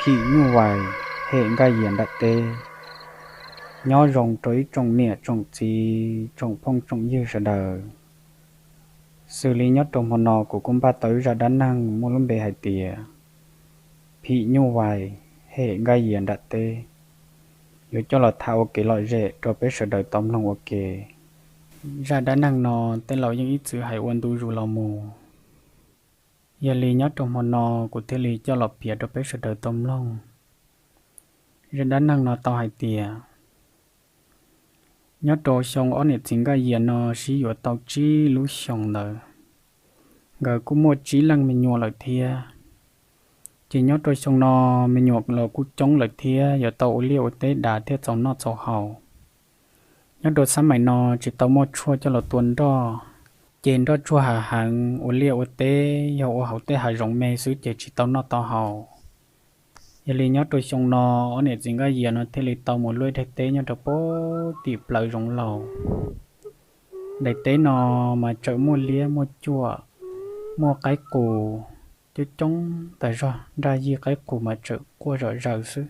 Phim Nyuj Vais hem Nkaj Yias nram teb. Nyob zoo rau ib tsoom niam tsoom txiv tsoom phooj tsoom ywg sawv daws. Xws li nyob rau hmo no kuv kuj npaj tau ib zaj dab neeg muaj lub npe hais tias Phim Nyuj Vais hem Nkaj Yias nram teb, yuav coj los tham ua kev lom zem rau peb sawv daws tau mloog ua ke. Zaj dab neeg no tej laus yeej ib txwm hais ua ntu zus los mus, yog li nyob rau hmo no kuv thiaj li coj los piav rau peb sawv daws tau mloog. Zaj dab neeg no tau hais tias, nyob rau xyoo ob niam txiv Nkaj Yias no sib yuav tau tsib lub xyoos ntawd, nkawd kuj muaj tsib leej me nyuam lawm thiab. Ces nyob rau xyoo no me nyuam los kuj coob lawm thiab, yuav tau ua liaj ua teb dav thiaj txaus noj txaus haus. Nyob rau xab maim no tsis tau muaj tshuaj coj los tua nroj, ces nroj tsuag hav heev, ua liaj ua teb yog ua hauv tej hav zoov me xwb ces tsis tau noj tau haus. Yog li nyob rau xyoo no, ob niam txiv Nkaj Yias no thiaj li tau mus luaj daim teb nyob rau pem tim plaws zoov laus. Daim teb no mas tseem muaj liab muaj cuam, muaj qaib qus coob coob tas zog, nraj yij qaib qus mas tseem quaj zom zaws xwb.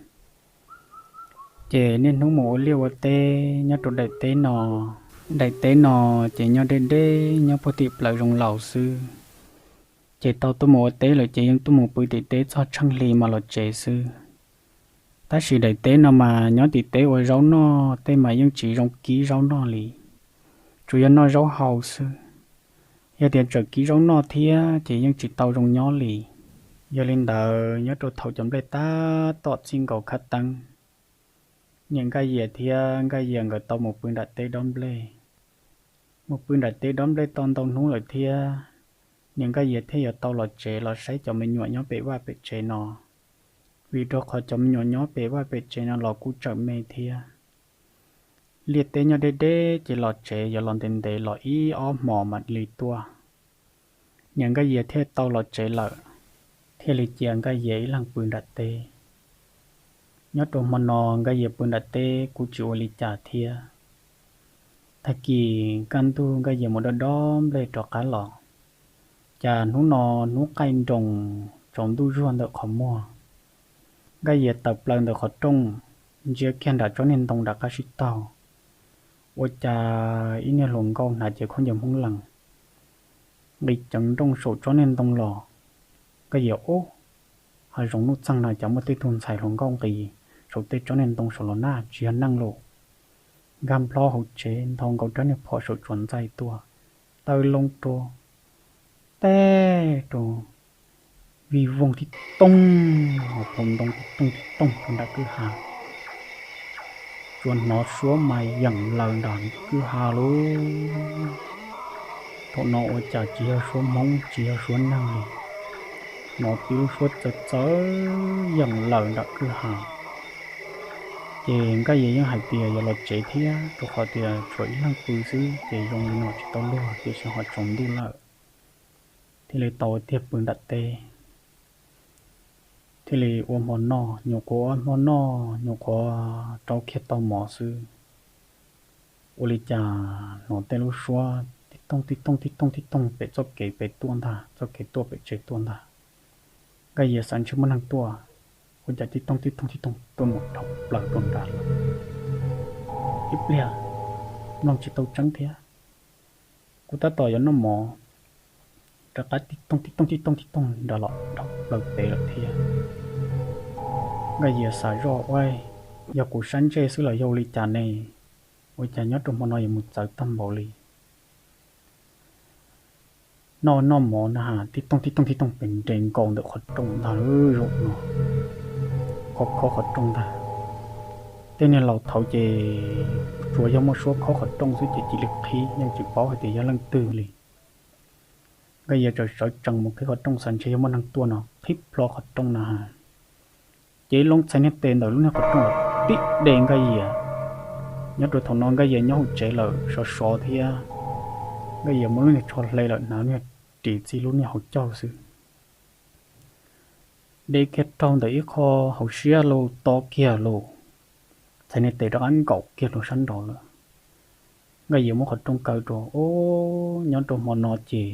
Ces niaj hnub mus ua liaj ua teb nyob rau daim teb no. Daim teb no ces nyob deb deb nyob puag tim plaws zoov laus xwb. Ces tau tuaj mus ua teb lawm ces yeej tuaj mus pw tim teb txog tsheej hli mas los tsev xwb. Tab sis daim teb no mas nyob tim teb ua zaub noj tej mas yeej tsis zoo kib zaub noj li, tsuas yog noj zaub hau xwb. Yog tias tseem kib zaub noj thiab ces yeej tsis tau zoo nyob li. Yog li ntawd nyob rau thaum cov nplej tab tom txij nkaus khab teeb, niam Nkaj Yias thiab Nkaj Yias nkawd tau mus pw nram teb dob nplej. Mus pw nram teb dob nplej tau ntau hnub lawm thiab, niam Nkaj Yias thiaj yuav tau los tsev los saib cov me nyuam nyob pem vaj pem tsev no, vim rau qhov cov me nyuam nyob pem vaj pem tsev no los kuj tseem me thiab. Liaj teb nyob deb deb ces los tsev yuav los ntev ntev los ib ob hmos mam li tuaj. Niam Nkaj Yias thiaj tau los tsev lawm, thiaj li cia Nkaj Yias ib leeg pw nram teb. Nyob rau hmo no Nkaj Yias pw nram teb kuj tsis ua li cas thiab. Tag kis kaj ntug Nkaj Yias mus dob dob nplej rov qab los, cas hnub no hnub qaij nroos tsaus ntuj zuag ntawm qhov muag. Nkaj Yias tawm plaws ntawm qhov rooj, ntsia kiag nram tsob niag ntoo nram qab sib taug, ua cas ib niag hluas nkauj hnav cev khaub ncaws Hmoob Lees nqis ceev nrooj saum tsob niag ntoo los. Nkaj Yias, ub, hav zoov nuj txeeg no cas muaj tej tug ntxhais hluas nkauj nqis saum tej tsob niag ntoo saum los na, tsis yog neeg lauj. Nkag nplo hauv tsev nthos nkaus rab niag phom saum tsuas ntxaij tuaj, taw loo rau, teb rau, vij voog tib toog hauv paus ntoo tib toog tib toog rau nram kwj ha. Tsuas hnov suab mas yeem laws nram kwj ha lauj. Thaum no ua cas tsis yog suab Hmoob tsis yog suab neeg li, hnov tib lub suab txawv txawv yeem laws nram kwj ha. Ces Nkaj Yias yeej hais tias yuav los tsev thiab, rau qhov tias tshuav ib leeg pw xwb ces zoo li no tsis tau luag, tiam sis ho tsaus ntuj lawm, thiaj li tau tiag pw nram teb. Thiaj li ua hmo noj, nyuam qhuav ua hmo noj nyuam qhuav rau kiag tau mov xwb, ua li cas hnov tej lub suab tib toog tib toog tib toog tib toog pem txoj kev pem tuaj ntag, txoj kev tuaj pem tsev tuaj ntag. Nkaj Yias xav ntshe muaj neeg tuaj, ua cas tib toog tib toog tib toog tuaj mus dhau plaws rau nram lawm. Ib pliag mloog tsis tau tseeb thiab, kuv tab tom yuav noj mov, rov qab tib toog tib toog tib toog tib toog nrad los dhau plaws pem lawm thiab. Nkaj Yias xav zoj, ua, yog kuv sab ntsej xwb los yog ua li cas ne? Ua cas nyob rau hmo no yuav mus txawv tag npaum li? Noj noj mov na, tib toog tib toog tib toog pem nres nkaus ntawm qhov rooj ntag, zaum no khob khob qhov rooj ntag. Tej niag laus thaud ces tsuas yog muaj suab khob qhov rooj xwb ces cia li qhib, yeej tsis paub hais tias yog leej twg li. Nkaj Yias txawm sawv tsees mus qhib qhov rooj, xav ntshe yog muaj neeg tuaj no, qhib plho qhov rooj na, ces loo txhais niag tes ntawm lub niag qhov rooj los tib de Nkaj Yias. Nyob rau thaum no Nkaj Yias nyob hauv tsev lawm sov sov thiab, Nkaj Yias muab lub niag tsho hle lawm, hnav niag ris txij lub niag hauv caug xwb. De kiag raug ntawm ib qho hauv siab los to kiag los, txhais niag tes rov qab nkaum kiag rau sab nraud lawm. Nkaj Yias muab qhov rooj kaw rau, ub, nyob rau hmo no ces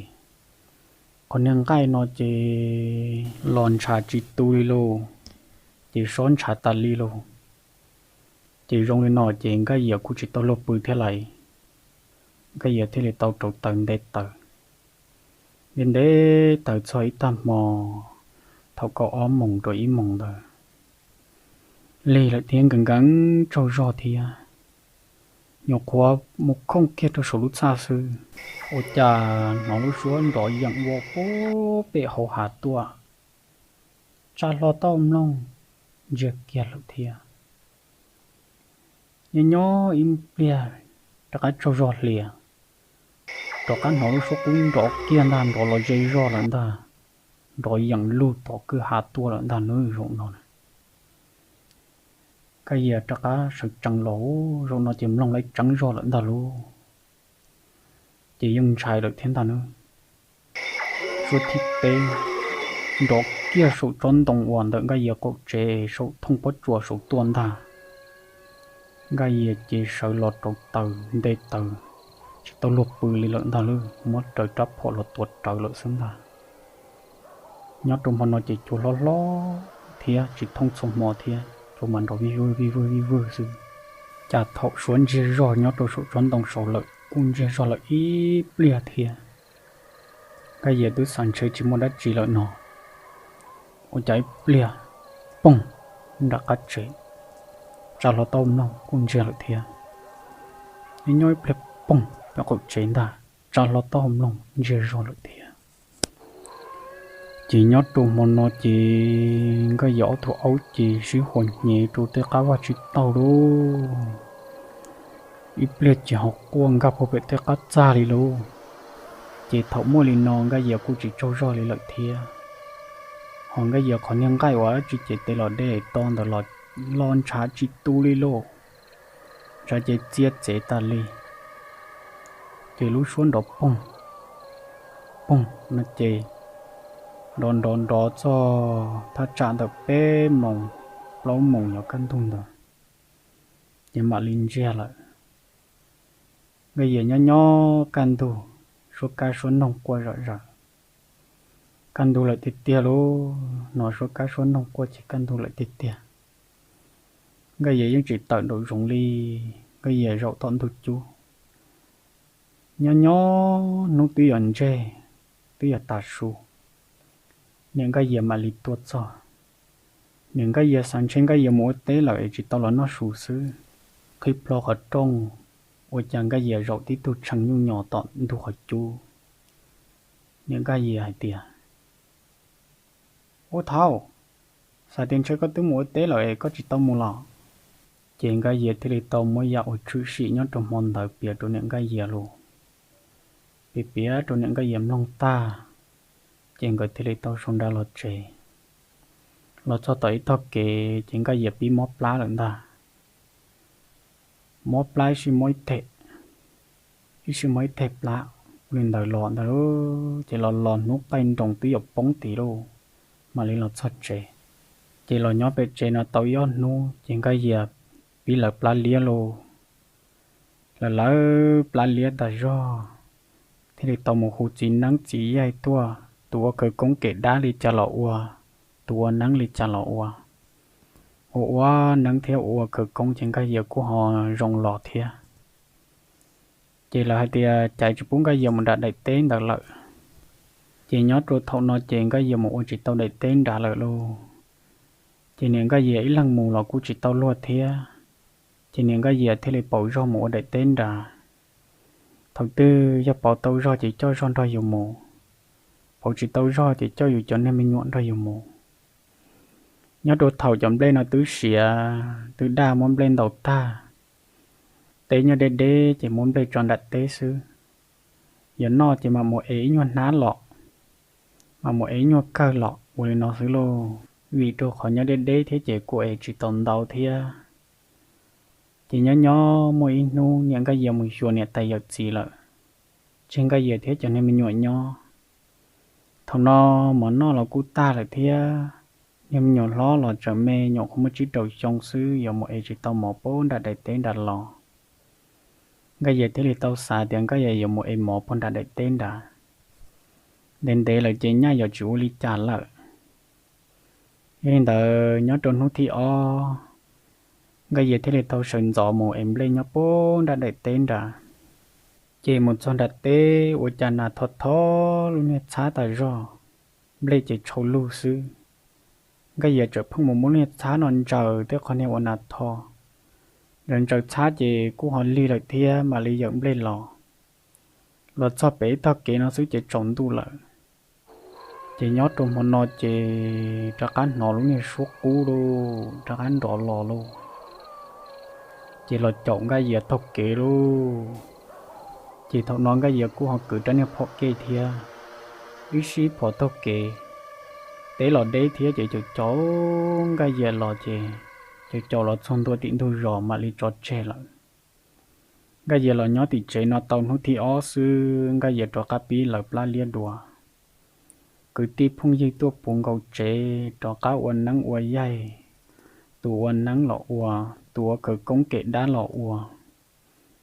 qhov niag nqaij no ces los ntshav tsis tu li lauj. ces sob ntshav tas li lauj. Ces zoo li no ces Nkaj Yias kuj tsis tau luag pw thiab lais, Nkaj Yias thiaj li tau rauv taws nte taws. Nte nte taws txog ib tag hmo, thaum kaum ob moos rau ib moos ntawd, lig lawm thiab nkees nkees tsaug zog thiab, nyuam qhuav mus khooj kiag rau saum lub txaj xwb, ua cas hnov lub suab nrov yeem ua pub pem hauv hav tuaj, tsa hlo taub mloog, ntsiag kiag lawm thiab. Nyob nyob ib pliag rov qab tsaug zog hlias, rov qab hnov lub suab qub nrov kiag ntag, nrov los ze zog lawm ntag, nrov yeem lug tom kwj ha tuaj lawm ntag nws zaum no. Nkaj Yias rov qab sawv tsees los, zaum no ces mloog lawm tseeb zog lawm ntag lauj. Ces yeej ntshai lawm thiab ntag nws. Suab thib peb nrov kiag saum tsob ntoo uas ntawm Nkaj Yias qaum tsev saum thooj pob tsuas saum tuaj ntag. Nkaj Yias ces sawv los rauv taws nte taws, tsis tau luag pw li lawm ntag lauj, muab raws rab phom los tua rawv lawm xwb ntag. Nyob rau hmo no ces cua hlob hlob thiab tsis thooj txhua hmo thiab, cua mas nrov vij vwg vij vwg vij vwg xwb. Cas thaum suab ntsiag zog nyob rau saum tsob ntoo saud lawm kuj ntsiag zog lawm ib pliag thiab. Nkaj Yias twb xav ntshe tsis muaj dab tsi lawm no, ua cas ib pliag poog, nram qab tsev, tsa hlo taub mloog kuj ntsiag lawm thiab. Nyob nyob ib pliag poog, pem qaum tsev ntag, tsa hlo taub mloog ntsiag zog lawm thiab. Ces nyob rau hmo no ces Nkaj Yias ob tug aub ces sib hua hnyev rau tej qab vaj tsib taug lauj. Ib pliag ces ho quaj nkag puag pem tej qab txag li lauj. Ces thaum muaj li no Nkaj Yias kuj tsis tsaug zog li lawm thiab. Ho Nkaj Yias qhov niag nqaij uas tsis ces tes los dej to ntawd los ntshav tsis tu li lauj, ntshav ces txias txev tas li. Ces lub suab nrov poog poog no ces nrov nrov nrov txog thaj tsam ntawm peb moos plaub moos yuav kaj ntug ntawd, ces mam li ntsiag lawm. Nkaj Yias nyob nyob kaj ntug, suab kab suab noog quaj zom zaws. Kaj ntug lawm tiag tiag lauj, no suab kab suab noog quaj ces kaj ntug lawm tiag tiag. Nkaj Yias yeej tsis tawm nraum zoov li, Nkaj Yias zaum tom ntug cub. Nyob nyob hnub twb yuav ntseg, twb yuav tas su, niam Nkaj Yias mam li tuaj txog. Niam Nkaj Yias xav ntshe Nkaj Yias mus ua teb lawm es tsis tau los noj su xwb, qhib plho qhov rooj, ua cas Nkaj Yias zaum tib tug tshee nyuj nyos tom ntug qhov cub. Niam Nkaj Yias hais tias, Ub thaub, xav tias ntshe koj twb mus ua teb lawm es koj tsis tau mus los? Ces Nkaj Yias thiaj li tau muab yam uas tshwm sim nyob rau hmo ntawd piav rau niam Nkaj Yias lauj. Piav piav rau niam Nkaj Yias mloog tag, ces nkawd thiaj li tau sau nra los tsev. Los txog tom ib tog kev ces Nkaj Yias pib mob plab lawm ntag. Mob plab ib sij mob ib them, ib sij mob ib them plab, ua li ntawd los ntag lauj, ces los los hnub qaij nroos twb yuav poob tid lauj, mam li los txog tsev. Ces los nyob pem tsev no tau ib ob hnub ces Nkaj Yias pib lawv plab liab lauj. Lawv lawv plab liab tas zog, thiaj li tau mus hu txiv neeb txiv yaig tuaj, tus ua khawv koob kem dab li cas los ua, tus ua neeb li cas los ua. Ua ua neeb thiab ua ua khawv koob ces Nkaj Yias kuj ho zoo los thiab. Ces lawv hais tias caiv tsis pub Nkaj Yias mus nram daim teb ntawd lawm. Ces nyob rau thaum no ces Nkaj Yias mus ua tsis tau daim teb nrad lawm lauj. Ces niam Nkaj Yias ib leeg mus los kuj tsis tau luag thiab. Ces niam Nkaj Yias thiaj li pauv zog mus ua daim teb nrad. Thaum twg yog pauv tau zog ces coj zog nrog yus mus, pauv tsis tau zog ces coj yus cov niag me nyuam nrog yus mus. Nyob rau thaum cov nplej no twb siav twb daj muab nplej ntaus tag, teb nyob deb deb ces muab nplej tso nram teb xwb. Yuav noj ces mam mus ev ib nyuag hnab los, mam mus ev ib nyuag kawg los ua li no xwb lauj. Vim rau qhov nyob deb deb thiab ces kuj ev tsis tau ntau thiab. Ces nyob nyob muaj ib hnub niam Nkaj Yias mus xyuas niam tais yawm txiv lawm, tseg Nkaj Yias thiab cov niag me nyuam nyob. Thaum no mov noj los kuj tag lawm thiab, niag me nyuam hlob los tseem me nyuam qhuav muaj tsib rau xyoo xwb yuav mus ev tsis tau mov puag nram daim teb nrad los. Nkaj Yias thiaj li tau xav tias Nkaj Yias yuav mus ev mov puag nram daim teb nrad. Ntev ntev lawm ces nyaj yuav tsis ua li cas lawm. Yog li ntawd nyob rau hnub thib ob, Nkaj Yias thiaj li tau sawv ntxov mus ev nplej nyob puag nram daim teb nrad. Ces mus txog nram teb ua cas nas tho tho lub niag txhab tas zog, nplej ces tshau lug xwb. Nkaj Yias txawm pheej mus muab niag txhab no ntsaws tej qhov niag uas nas tho, ntsaws ntsaws txhab ces kuj ho lig lawm thiab mam li yawm nplej los. Los txog pem ib tog kev no xwb ces tsaus ntuj lawm. Ces nyob rau hmo no ces rov qab hnov lub niag suab qub lauj, rov qab nrov los lauj. Ces los caum Nkaj Yias taug kev lauj. Ces thaum no Nkaj Yias kuj ho kwv rab niag phom kej thiab, ib sij phov taug kev, teb los deb thiab ces caum caum Nkaj Yias los ces caum caum los txog ntua tim ntug zos mam li tso tseg lawm. Nkaj Yias los nyob tim tsev no tau hnub thib ob xwb Nkaj Yias rov qab pib lawv plab liab dua. Kwv tij phooj ywg tuaj puv nkaus tsev rov qab ua neeb ua yaig, tus ua neeb los ua, tus ua khawv koob kem dab los ua,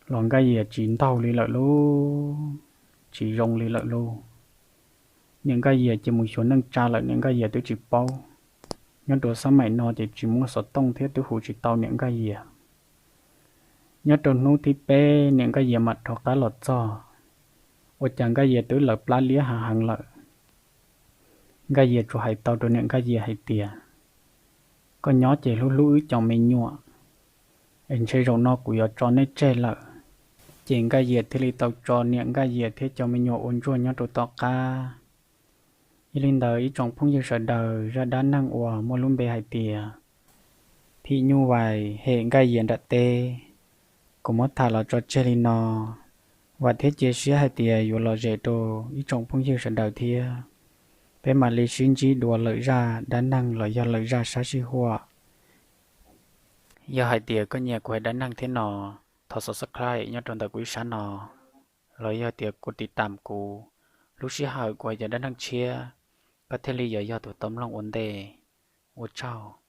los Nkaj Yias tsis ntaug li lawm lauj, tsis zoo li lawm lauj. Niam Nkaj Yias ces mus xyuas neej tsa lawm niam Nkaj Yias twb tsis paub. Nyob rau xab maim no ces tsis muaj xov tooj thiab twb hu tsis tau niam Nkaj Yias. Nyob rau hnub thib peb niam Nkaj Yias mam rov qab los txog, ua cas Nkaj Yias twb lawv plab liab hav heev lawm. Nkaj Yias tsuas hais tau rau niam Nkaj Yias hais tias, koj nyob ces hlub hlub wb cov me nyuam, es ntshe zaum no kuv yuav tso nej tseg lawm. Ces Nkaj Yias thiaj li tau tso niam Nkaj Yias thiab cov me nyuam ua ntsuag nyob rau tom qab. Yog li ntawd ib tsoom phooj ywg sawv daws, zaj dab neeg uas muaj lub npe hais tias phim nyuj vais hem Nkaj Yias nram teb, kuv muab tham los tso tseg li no. Vam thiab cia siab hais tias yuav lom zem rau ib tsoom phooj ywg sawv daws thiab. Peb mam li sib ntsib dua lwm zaj dab neeg los yog lwm zaj sab sij huam. Yog hais tias koj nyiam kuv hais dab neeg thiab no, thov subscribe nyob rau ntawm kuv ib sab no, los yog tias kuv tiv tam kuv, lub sij hawm kuv hais cov dab neeg tshiab, koj thiaj li yuav yog tus tau mloog ua ntej. Ua tsaug.